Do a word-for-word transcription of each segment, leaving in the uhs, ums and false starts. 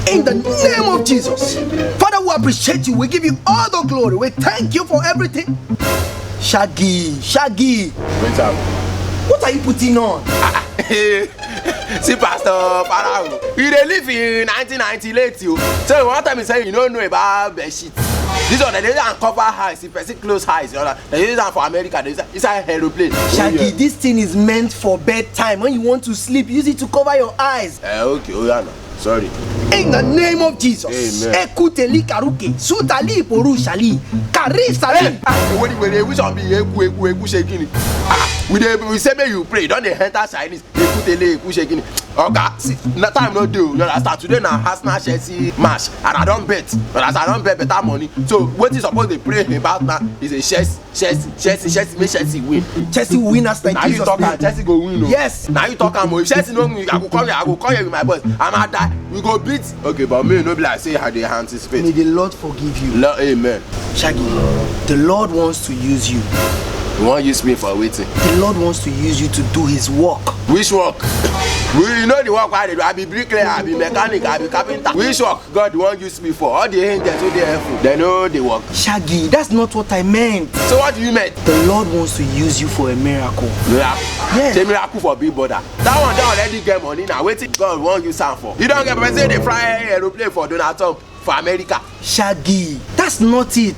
In the name of Jesus. Father, we appreciate you. We give you all the glory. We thank you for everything. Shaggy, Shaggy. Wait up. What are you putting on? See, Pastor Pharaoh, you dey live in nineteen ninety-eight, you. So one time you say you don't know about bed sheet. This one, they don't cover eyes. If person close eyes, you know, they use am for America. They use am inside aeroplane. Shaggy, this thing is meant for bedtime. When you want to sleep, use it to cover your eyes. Eh, okay, oh yeah, no. Sorry. In the name of Jesus. Amen. Ekuteli karuke, sutali poru shali, kari sali. What do you which one be eku eku eku shaking? Ah, we dey we say make you pray. Don't they enter Chinese? Ekutele eku shaking. Oga, see, na time no dey. You understand? Today na Arsenal Chelsea match, and I don bet. You understand? I don bet better money. So wetin suppose dey pray about now is a Chelsea, Chelsea, Chelsea, Chelsea, make Chelsea win. Chelsea win as like Na you Jesus talk am, name. Chelsea go win o. Yes. Na you talk am o. If Chelsea no win, I go come here, I go come here with my boys. I'm a die. We go beat. Okay, but me no be like say I dey anticipate. May the Lord forgive you. Lord, amen. Shaggy, the Lord wants to use you. You wan use me for wetin? The Lord wants to use you to do his work. Which work? We you know the work wey I dey do. I be bricklayer, I be mechanic, I be carpenter. Which work God wan use me for? All the angels wey dey heaven, dem no dey work. Shaggy, that's not what I meant. So what do you mean? The Lord wants to use you for a miracle. Miracle. Yes. Say miracle for big brother. That one don already get money na. Wetin God wan use am for? You don get person dey fly aeroplane for Donald Trump for America. Shaggy, that's not it.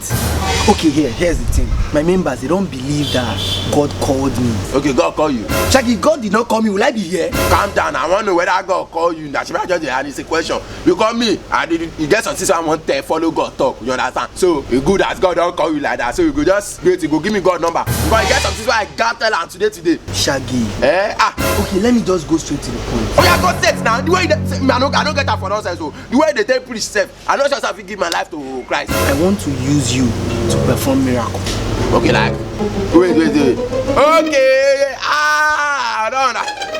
Okay, here, here's the thing. My members, they don't believe that God called me. Okay, God call you. Shaggy, God did not call me. Will I be here? Calm down. I wan know whether God call you. Na Shima just dey ask a question. Because me, I dey you get some things I wan tell follow God talk. You understand? So e good as God don call you like that. So you go just wait. You go give me God number. Because e get some things wey I gats tell am today today. Shaggy. Eh? Ah. Okay, let me just go straight to the point. Oya go set now. The way you dey say me, I no I no get am for nonsense o. The way you dey take preach sef, I no sure say I fit give my life to Christ. I want to use you to perform miracle. Okay, like wait wait wait. Okay. Ah, I don understand.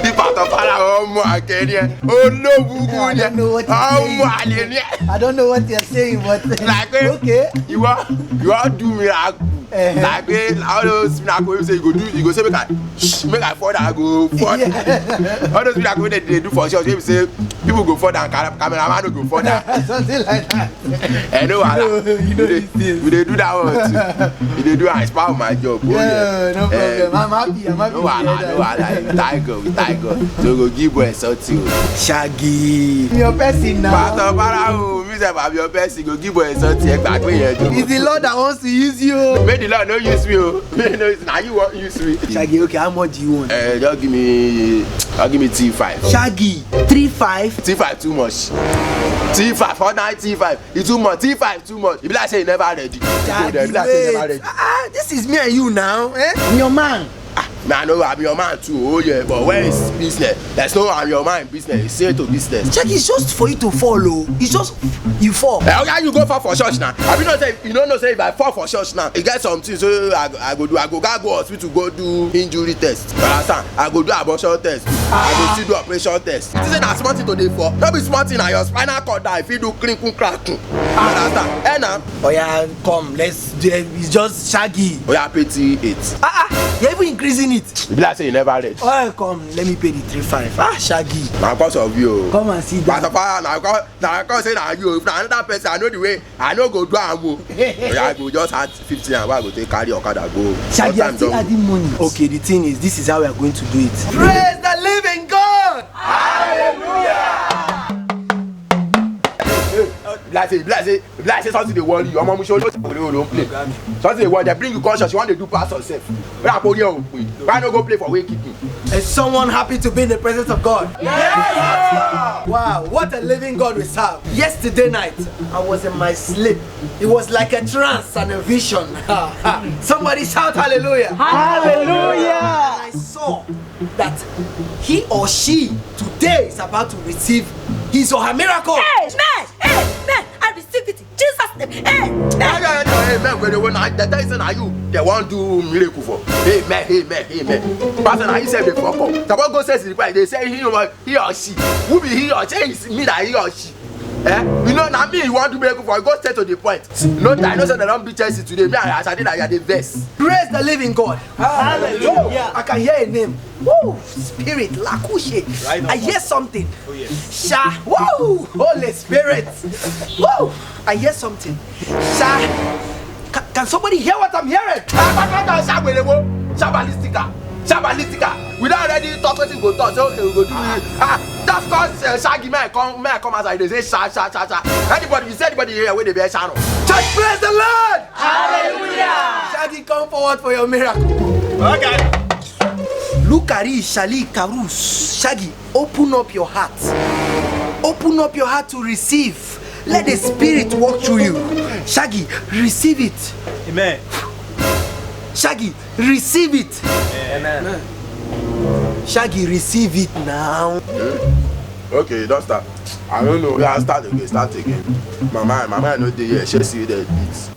The part of Father ọmọ akẹ́ni ẹ̀ olóògùn I ni don't know what you're ọmọ saying. Àlè ni ẹ̀. I don't know what you're saying, but Like, eh, okay. You wan you wan do miracle. Eh. Like eh, all those miracle wey be say you go do you go say make I shh, make I fall down I go fall. Yeah. All those miracle wey dem dey do for church wey be say people go fall down camera cameraman no go fall down. Something like that. Eh, no wahala. You know We dey- these things. We dey do that one too. You dey do am as part of my job. Oh, Yeah, no problem. Eh, I'm happy. I'm happy. No wahala, no wahala. We thank God, we thank God. So go give boy something. Shaggy. Your person now. Pastor Barao, me sef I'm your person. Go give boy something. Ẹ gbàgbé yẹn jọ. It's the Lord that wants to use you. May the Lord no use me o. May no use na you wan use me. Shaggy, okay, how much do you want? Uh, just give me, just give me T five. Shaggy, three five. T five too much. T five, ordinary T five. E too much. T five too much. E be like say you never ready. E be like say you never Wait. Ready. Ah, ah, this is me and you now. Eh? I'm your man. Me, I know I'm your man too. Oh yeah, but where is business? There's no I'm your man business. Say to business. Check, it's just for you to follow. It's just you fall. Eh, oga, you go far for church now. I be not say you don't know say if I fall for church now, e get something so I, go- I go do. I go go go hospital go do injury test. You understand? I go do abortion test. I go still do operation test. You say na small thing to dey for. No be small thing na your spinal cord die. If you do clean, clean, crack, clean. You understand? Eh na. Oh yeah, come. Let's. It's just Shaggy. Oya pay T eight. Ah, ah, you're even increasing it. E be like say you never ready. Oh, come. Let me pay the three five. Ah, Shaggy. Na because of you. Come and sit down. Pastor Fire, na because na because say na you. If na another person, I know the way. I no go do am o. Oya, I go just add fifty and I go take carry okada go. Shaggy, Your I'm time still don- adding money. Okay, the thing is, this is how we are going to do it. Praise the living God. Like say, like say, like say something dey worry you. Omo, mo show you something dey worry you. Something dey worry you. Bring you conscious. You wan dey do pass yourself. Why I go here? Why no go play for where keep me? Is someone happy to be in the presence of God? Yes! Wow, what a living God we serve. Yesterday night, I was in my sleep. It was like a trance and a vision. Somebody shout hallelujah. Hallelujah. And I saw that he or she today is about to receive his or her miracle. Amen. Amen. I receive it in Jesus' name. Amen. Amen. Amen. When they want, they tell you say na you. They wan do miracle for. Amen. Amen. Amen. Pastor, na you say they fuck up. Suppose go say the price. They say he or he or she. Who be he or she? Is me that he or she. Eh? You know, na me you wan do miracle for, go straight to the point. No time, no say dem don beat Chelsea today. Me, I, as I dey like, I dey vex. Praise the living God. Hallelujah. I can hear a name. Woo! Spirit, Lakushe. Right on. I hear something. Oh, yes. Sha. Woo! Holy Spirit. Woo! I hear something. Sha. Can, can somebody hear what I'm hearing? Shabalistica. Shabalistica. We don already talk wetin we go talk. Say, okay, we go do it. Ah, just cause, uh, Shaggy, may I come, may I come outside. They say, "Sha, sha, sha, sha." Anybody, you see anybody here wey dey bear Sharon? Church, praise the Lord. Hallelujah. Shaggy, come forward for your miracle. Okay. Lukari Shali Karus. Shaggy, open up your heart. Open up your heart to receive. Let the Spirit walk through you. Shaggy, receive it. Amen. Shaggy, receive it. Amen. Shaggy, receive it now. Okay, you don start. I don't know. Yeah, start again, start again. Mama, mama, I no dey here. She see the beat.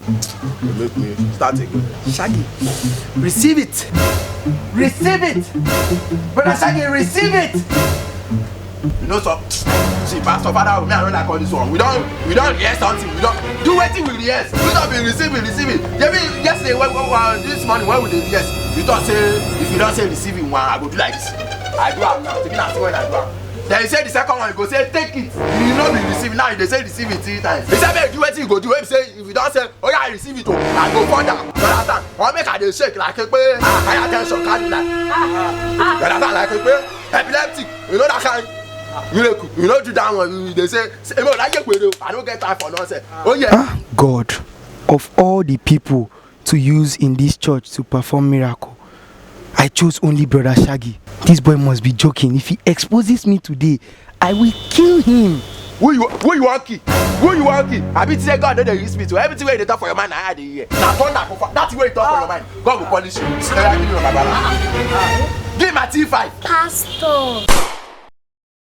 You make me start again. Shaggy, receive it. Receive it. Brother Shaggy, receive it. You know, so see, Pastor, Father, me, I don't like all this one. We don't, we don't hear something. We don't do wetin we rehearse. We don't be receiving, receiving. Maybe yesterday, when, when, when, this morning when we dey rehearse, you thought say if you don't say receiving one, I go do like this. I do am now. Take it as when I do am. Then you say the second one, you go say take it. You no be receiving now. You dey say receive it three times. He say make you do wetin you go do. Wey be say if you don say, oh yeah, I receive it o, I go fund am. You understand? Or make I dey shake like a pe, ah, high attention carry like, you understand, like a pe, epileptic. You know that kind miracle. You know do that one. You dey say, say, no, like a pe, I don't get time for nonsense. Oh yeah. Ah, God, of all the people to use in this church to perform miracle, I chose only Brother Shaggy. This boy must be joking. If he exposes me today, I will kill him. Who you, who you wan kill? Who you wan kill? I be say God no dey use me to. Everything wey you dey talk for your mind, na I dey hear. Na thunder go fall. That thing wey you talk for your mind, God go punish you. Oya, give me your babala. Give my T five. Pastor.